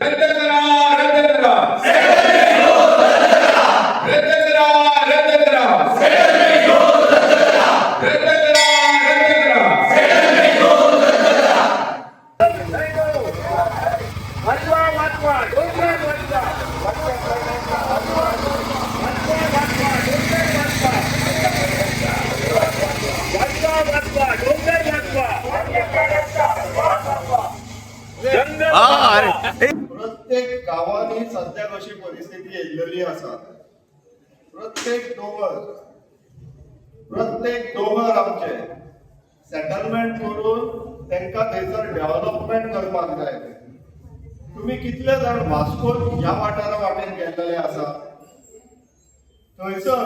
रद्द करा, रद्द करा, रद्द करा, रद्द करा, रद्द करा, रद्द करा. वाचवा, वाचवा, डोंगर वाचवा. वाचवा, वाचवा, डोंगर वाचवा. वाचवा, वाचवा, डोंगर वाचवा. जंगल वाचवा. प्रत्येक गांवांनी सद्याक अशी परिस्थिती येयल्लेली आसा. प्रत्येक दोंगर, प्रत्येक दोंगर आमचे सेटलमेंट करून तांकां थंयसर डेव्हलपमेंट करपाक जाय. तुमी कितले जाण वास्को ह्या वाठारा वाटेन गेल्लेले आसा? थंयसर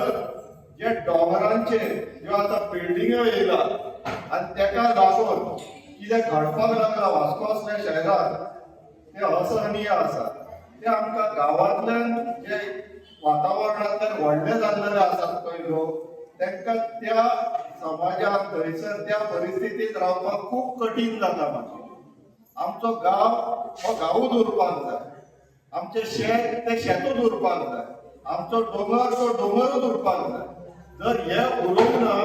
जे दोंगरांचेर ज्यो आतां बिल्डिंग्यो येयला आनी तेका लागून कितें घडपाक लागला वास्को असल्या शहरात, ते असहनीय आसा. ते आमकां गांवांतल्यान जे वातावरणांतल्यान व्हडले जाल्लेले आसात पळय लोक, तांकां त्या समाजात थंयसर त्या परिस्थितींत रावपाक खूब कठीण जाता. मागीर आमचो गांव हो गांवूच उरपाक जाय, आमचें शेत तें शेतूच उरपाक जाय, आमचो दोंगर तो दोंगरूच उरपाक जाय. जर हे उरूंक ना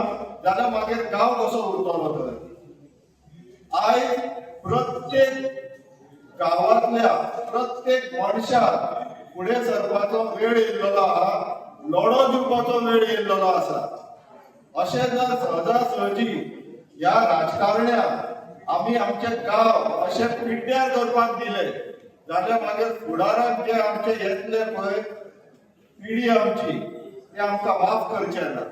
जाल्यार मागीर गांव कसो उरतलो? तर आयज प्रत्येक गांवांतल्या प्रत्येक मनशाक फुडें सरपाचो वेळ येयल्लो आहा, लढो दिवपाचो वेळ येयल्लो आसा. अशें जर सहजा सहजी ह्या राजकारण्यांक आमी आमचे गांव अशे पिड्ड्यार करपाक दिले जाल्यार मागीर फुडाराक जे आमचे येतले पळय पिढी आमची, ते आमकां माफ करचे ना.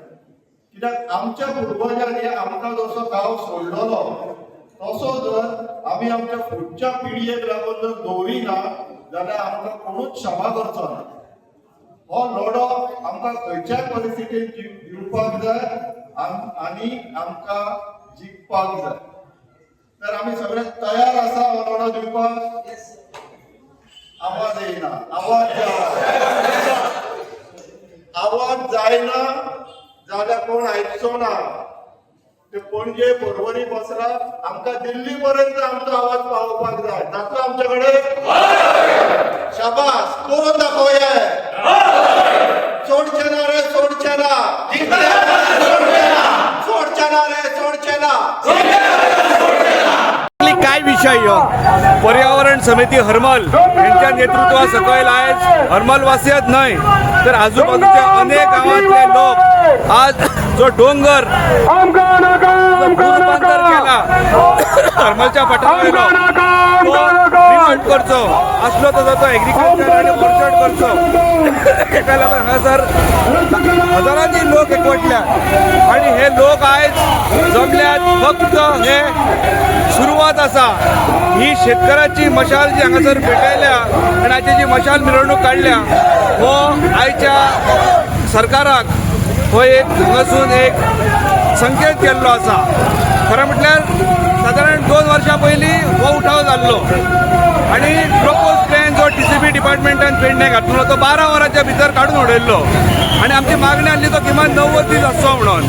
कित्याक आमच्या पुर्वजांनी आमकां जसो गांव सोडलेलो तसो जर आमी आमच्या फुडच्या पिळयेक लागून जर दवरिना जाल्यार आमकां कोणूच क्षमा करचो ना. हो लढो आमकां खंयच्याय परिस्थितीन दिवपाक जाय आनी आमकां जिखपाक जाय. तर आमी सगळे तयार आसा हो लढो दिवपाक? आवाज येयना, आवाज जाय. आवाज जायना जाल्यार कोण आयकचो ना. ते पणजे पर्वरी बसला, आमकां दिल्ली पर्यंत आमचो आवाज पावोवपाक जाय. जातलो आमच्या कडेन? शाबास, करून दाखोवया. सोडचे ना रे, सोडचे ना, सोडचे ना रे, सोडचे ना. काय विषय ह्यो? पर्यावरण समिती हरमल यांच्या नेतृत्वा सकयल आयज हरमलवासियत न्हय तर आजूबाजूच्या अनेक गांवांतले लोक आज जो डोंगर भूरूपांतर केला हरमलच्या पठारावयलो, तो रिवर्ट करचो आसलो तसो तो एग्रीकल्चर आनी ऑर्चर्ड करचो, हेका लागून हांगासर हजारांनी लोक एकवटल्यात आणि हे लोक आयज जमल्यात. फक्त हे सुरवात आसा. ही शेतकऱ्याची मशाल जी हांगासर पेटयल्या आनी हाची जी मशाल मिरवणूक काडल्या, हो आयच्या सरकाराक हो एक हांगासून एक संकेत केल्लो आसा. खरें म्हटल्यार सादारण 2 वर्सां पयलीं हो उठाव जाल्लो आनी प्रपोज प्लॅन जो टीसीबी डिपार्टमेंटान पेडणे घातलो तो 12 वरांच्या भितर काडून उडयल्लो आनी आमची मागणी आसली तो किमान 90 दीस आसचो म्हणून.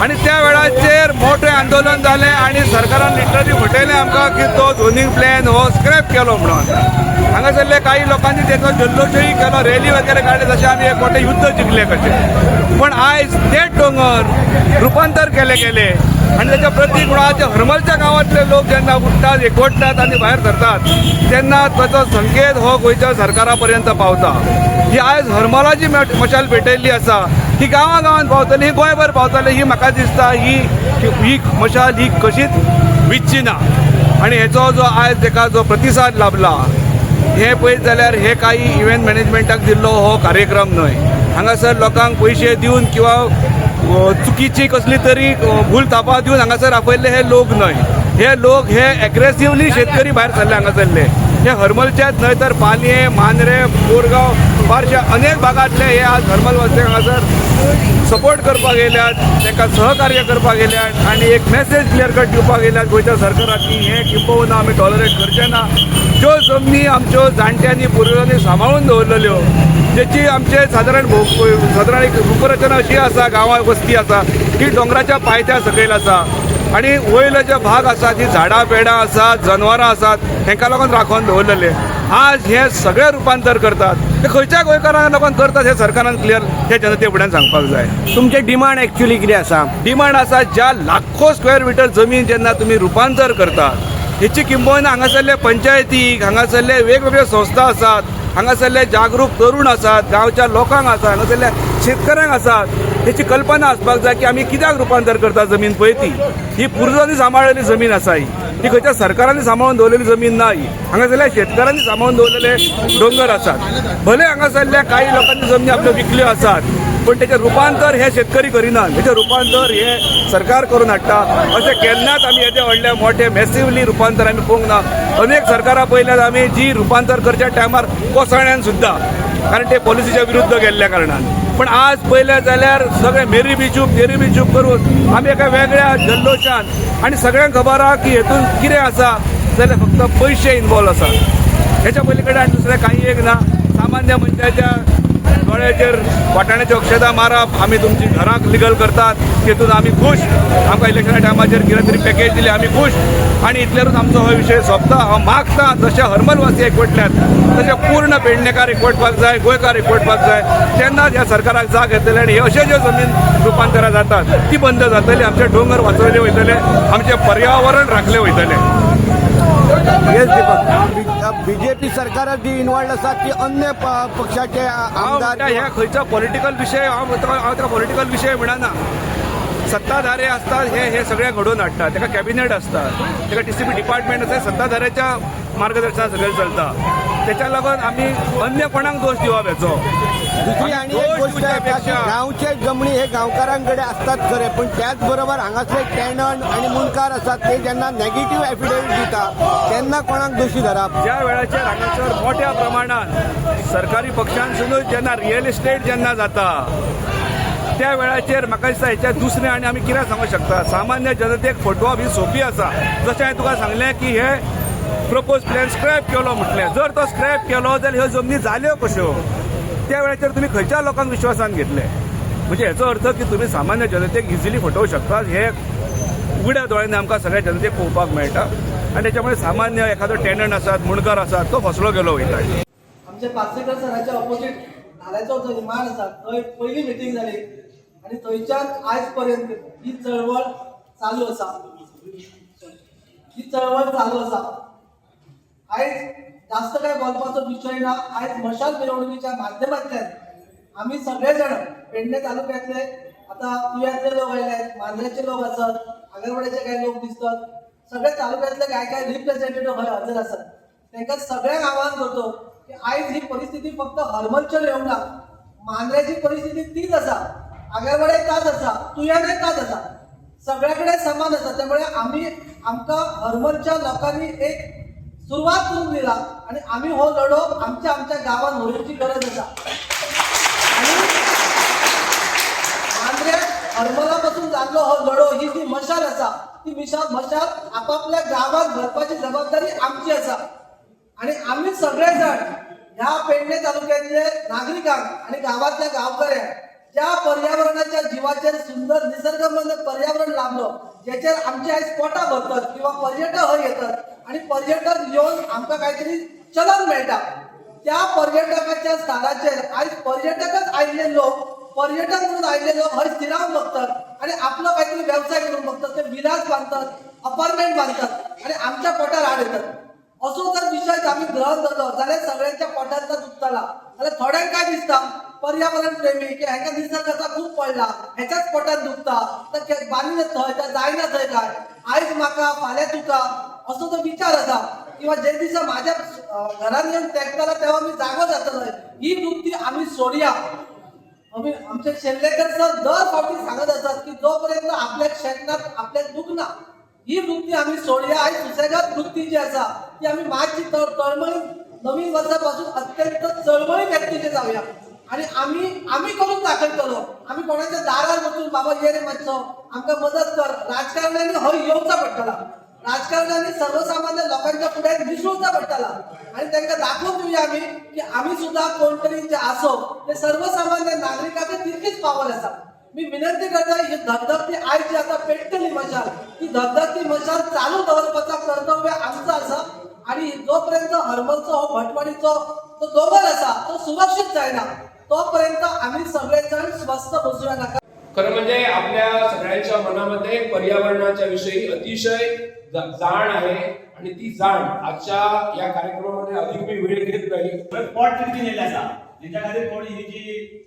आनी त्या वेळाचेर मोठें आंदोलन जालें आनी सरकारान लिटरली फटयलें आमकां की तो झोनींग प्लॅन हो स्क्रॅप केलो म्हणून. हांगासरले काही लोकांनी तेचो जल्लोशूय केलो, रॅली वगैरे काडले, जशें आमी एक मोठें युद्ध जिखलें कशें. पण आयज तेच दोंगर रुपांतर केले गेले आनी तेच्या प्रतीक म्हणून आज हरमलच्या गांवांतले लोक जेन्ना उठ्ठात, एकवटतात आनी भायर सरतात तेन्ना ताचो संकेत हो गोंयच्या सरकारा पर्यंत पावता. ही आयज हरमलाची मशाल पेटयल्ली आसा, ही गांवां गांवांत पावतली, ही गोंयभर पावतली. ही म्हाका दिसता ही ही मशाल ही कशीच विच्ची ना. आनी हेचो जो आयज तेका जो प्रतिसाद लाभला हे पळयत जाल्यार हे काही इव्हेंट मॅनेजमेंटाक दिल्लो हो कार्यक्रम न्हय. हांगासर लोकांक पयशे दिवन किंवा चुकीची कसली तरी भूल थापा दिवन हांगासर आपयल्ले हे लोक न्हय. हे लोक हे एग्रेसिवली शेतकरी भायर सरले हांगासरले. हे हरमलच्याच न्हय तर पालयें, मांद्रे, बोरगांव, बारशा अनेक भागांतले हे आज हरमल वासी हांगासर सपोर्ट करपाक येयल्यात, तांकां सहकार्य करपाक येयल्यात आनी एक मॅसेज क्लियर कट दिवपाक येयल्यात गोंयच्या सरकाराक की हें किंबहुना आमी टॉलरेट करचे ना. ज्यो जमनी आमच्यो जाणट्यांनी, पुर्वजांनी सांबाळून दवरलेल्यो, जेची आमचे सादारण सादारण एक रूपरचना अशी आसा, गांवां वस्ती आसा की दोंगराच्या पायथ्या सकयल आसा. आनी वयले जे भाग आसात ही झाडां पेडां आसात, जनवरां आसात, हेंकां लागून राखून दवरलेले. आज हे सगळे रुपांतर करतात ते खंयच्या गोंयकारांक लागून करतात हे सरकारान क्लियर हे जनते फुड्यान सांगपाक जाय. तुमचे डिमांड एक्चुअली कितें आसा? डिमांड आसा, ज्या लाखो स्क्वेअर मिटर जमीन जेन्ना तुमी रुपांतर करता हेची किंबहुना हांगासरले पंचायतीक, हांगासरले वेगवेगळ्यो संस्था आसात, हांगासरले जागरूक तरुण आसात, गांवच्या लोकांक आसा, हांगासरल्या शेतकऱ्यांक आसात, हेची कल्पना आसपाक जाय की आमी कित्याक रुपांतर करता जमीन पळय ती. ही पुर्वजांनी सांबाळलेली जमीन आसा, ही ही खंयच्या सरकारांनी सांबाळून दवरलेली जमीन ना. ही हांगासरल्या शेतकऱ्यांनी सांबाळून दवरलेले दोंगर आसात. भले हांगासरल्या काही लोकांनी जमनी आपल्यो विकल्यो आसात, पण तेचें रुपांतर हे शेतकरी करिनात, हेचें रुपांतर हे सरकार करून हाडटा. अशें केन्नाच आमी येदे व्हडले मोठे मॅसिवली रुपांतर आमी पळोवंक ना. अनेक सरकारां पळयल्यात आमी जी रुपांतर करच्या टायमार कोसळ्यान सुद्दां, कारण ते पॉलिसीच्या विरुद्ध गेल्ल्या कारणान. पण आज पळयलें जाल्यार सगळे मेरी बी चूप तेरी बी चूप करून आमी एका वेगळ्या जल्लोशान, आनी सगळ्यांक खबर आहा की हेतून कितें आसा जाल्यार फक्त पयशे इनवॉल्व आसा. हेच्या पलीकडे आनी दुसरें काही एक ना. सामान्य मनशाच्या दोळ्याचेर वाटाण्याच्यो अक्षता मारप, आमी तुमची घरांक लिगल करतात तेतून आमी खूश, आमकां इलेक्शना टायमाचेर कितें तरी पॅकेज दिली आमी खूश, आनी इतल्यारूच आमचो हो विशय सोंपता. हांव मागता जशे हरमलवासी एकवटल्यात तशे पूर्ण पेडणेकार एकवटपाक जाय, गोंयकार एकवटपाक जाय, तेन्नाच ह्या सरकाराक जाग येतली आनी हे अशे ज्यो जमीन रुपांतरां जातात ती बंद जातली, आमचे दोंगर वाचवले वयतले, आमचें पर्यावरण राखलें वयतलें. येस दीपक, बीजेपी सरकारात जी इन्वॉल्ड आसा ती अन्य पक्षाचे हांव आमदार म्हणटा हे खंयचो पॉलिटिकल विशय, हांव ताका पॉलिटिकल विशय म्हणना. सत्ताधारे असतात हे हे सगळे घडोवन हाडटा, ताका कॅबिनेट आसता, ताका टीसीपी डिपार्टमेंट आसा, सत्ताधाऱ्याच्या मार्गदर्शनात सगळें चलता. तेच्या लागून आमी अन्य कोणाक दोश दिवप हेचो? दुसरी आनी एक दोश गोष्ट आहे की दिवच्या गांवचे जमणी हे गांवकारांकडे असतात खरे, पण त्याच बरोबर हांगासले टेनंट आणि मुंडकार आसात ते जेन्ना नेगेटिव्ह एफिडेवीट दिता तेन्ना कोणाक दोशी धरप? ज्या वेळाचेर हांगासर मोठ्या प्रमाणात सरकारी पक्षांसुनूच जेन्ना रियल इस्टेट जेन्ना जाता त्या वेळाचेर म्हाका दिसता हेच्या दुसरें आनी आमी कितें सांगूंक शकता? सामान्य जनतेक फटोवप ही सोंपी आसा. जशें हांवें तुका सांगलें की हे प्रपोज प्लॅन स्क्रॅप केलो म्हटलें, जर तो स्क्रॅप केलो जाल्यार ह्यो जमनी जाल्यो कश्यो? त्या वेळाचेर तुमी खंयच्या लोकांक विश्वासान घेतले? म्हणजे हेचो अर्थ की तुमी सामान्य जनतेक इजिली फटोवंक शकतात हे उगड्या दोळ्यांनी आमकां सगळ्या जनतेक पळोवपाक मेळटा. आनी त्याच्यामुळे सामान्य एखादो टेनंट आसात, मुंडकार आसात, तो फसलो गेलो वयता. आमच्या पार्सेकर सराच्या ऑपोजीट नाल्याचो जो माड आसा थंय पयली मिटींग जाली आनी थंयच्यान आयज पर्यंत ही चळवळ चालू आसा. ही चळवळ चालू आसा. आयज जास्त काय बोलपाचो विशय ना. आयज मशाल मिरवणुकीच्या माध्यमांतल्यान आमी सगळे जाण पेडणे तालुक्यातले, आता तुयातले लोक आयले, मांद्रेचे लोक आसत, आगरवाड्याचे काय लोक दिसतात, सगळे तालुक्यातले काय काय रिप्रेझेंटेटिव्ह हय हजर आसत, तांकां सगळ्यांक आवाहन करतो की आयज ही परिस्थिती फक्त हरमलचेर येवंक ना. मांद्र्याची परिस्थिती तीच आसा, आगरवाड्याक ताच आसा, तुयानय ताच आसा, सगळ्या कडेन समान आसा. त्यामुळे आमी आमकां हरमलच्या लोकांनी एक सुरवात करून दिला आणि आम्ही हो लढो आमच्या आमच्या गावात व्हरूची गरज आसा. आणि मांद्र्यात हरमला पासून जाल्लो हो लढो, ही जी मशाल आसा ती मशाल आपापल्या गावात व्हरपाची जबाबदारी आमची आसा. आणि आमी सगळे जाण ह्या पेडणे तालुक्यातले नागरिकांक आणि गावातल्या गावकऱ्यांक ज्या पर्यावरणाच्या जिवाचेर सुंदर निसर्गमय पर्यावरण लाभलो, ज्याचेर आमचे आयज पोटां भरतात किंवा पर्यटक हय येतात आणि पर्यटक येवन आमकां कांयतरी चलन मेळटा, त्या पर्यटकाच्या स्थानाचेर आयज पर्यटकच आयिल्ले लोक, पर्यटक म्हणून आयिल्ले लोक हय स्थिरावंक बघतात आणि आपलो काहीतरी व्यवसाय करूंक बघतात. ते विलास बांदतात, अपार्टमेंट बांदतात आणि आमच्या पोटार आड येतात. असो जर विशय आमी ग्रहण धरलो जाल्यार सगळ्यांच्या पोटांत दुखतला. जाल्यार थोड्यांक काय दिसता, पर्यावरण प्रेमी की हेका निसर्गाचा खूब पडला, हेच्याच पोटात दुखता, तर बांदिना थंय, तर जायना थंय काय, आयज म्हाका फाल्यां तुका, असो जो विचार आसा किंवा जे दिसा माझ्या घरान येवन तेंकतला तेव्हा मी जागो जातलो, ही वृत्ती आमी सोडया. आमी आमचे शेल्लेकर सर दर फावटी सांगत आसात की जोपर्यंत आपल्या शेकनात आपल्याक दुखना ही वृत्ती आमी सोडया. आयज सुसेगाद वृत्ती जी आसा ती आमी मातशी तळमळी नवीन वर्सा पासून अत्यंत चळवळी व्यक्तीचे जावया आणि आमी आमी करून दाखयतलो. आमी कोणाच्या दारार वचून बाबा ये रे मातसो आमकां मदत कर, राजकारण्यांनी हय येवचा पडटला, राजकारण्यांनी सर्वसामान्य लोकांच्या फुड्यात मिसळूचा पडटला आणि तांकां दाखोवन दिवया आमी की आमी सुद्दां कोण तरी जे आसो ते सर्वसामान्य नागरिकांक तितकीच पावर आसा. मी विनंती करता, ही धगधगती आयज जी आतां पेट्टली मशाल, ती धगधगती मशाल चालू दवरपाचा कर्तव्य आमचो आसा. आणि जोपर्यंत हरमलचो हो भटवाडीचो जो दोंगर आसा तो सुरक्षीत जायना तोपर्यंत आमी सगळे जाण स्वस्थ बसूया नाका. खरं म्हणजे आपल्या सगळ्यांच्या मनामध्ये पर्यावरणाच्या विषयी अतिशय जाण आहे आणि ती जाण आजच्या या कार्यक्रमामध्ये अधिक मी वेळ घेत नाही. पोट तिडकीन येयल्ले आसा. हेच्या खातीर कोण ही जी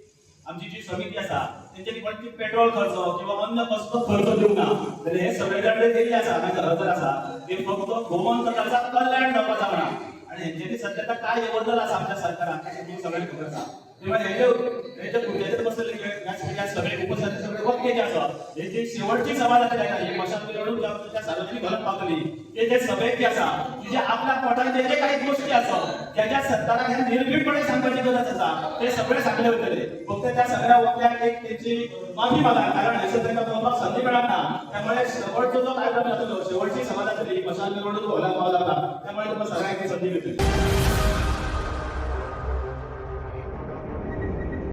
आमची जी समिती आसा तेंच्यानी कोण पेट्रोल खर्च किंवा अन्य कसलो खर्च दिवंक ना, जाल्यार हे सगळे जाण जे येयल्ले आसा हांगा हजर आसा ते फक्त गोमंतकाचा कल्याण जावपाचा म्हणा. आणि हेंच्यांनी सध्या आतां काय बदल आसा आमच्या सरकारान तें तुमकां सगळ्यांक खबर आसा. तेव्हा हेजे हेजे भुरग्याचेर बसलेले ह्या सगळे उपस्थाचे सगळे वक्ते जे आसा, हे जी शेवटची सभा जातली आतां, ही मशाल मिरवणूक जावन त्या सार्वजनीक घरात पावतली, ते जे सभेत जे आसा की जे आपल्या पोटान जे जे काही गोष्टी आसा त्याच्या सरकाराक हे निर्भीडपणे सांगपाची गरज आसा, ते सगळे सांगले वयतले. फक्त त्या सगळ्या वक्त्यांक एक तेंची माफी मागा, कारण हयसर तांकां बोलपाक संदी मेळना. त्यामुळे शेवटचो जो कार्यक्रम जातलो, शेवटची सभा जातली, मशाल मिरवणूक हॉलात पावला, त्यामुळे तुमकां सगळ्यांक ही संदी मेळटली.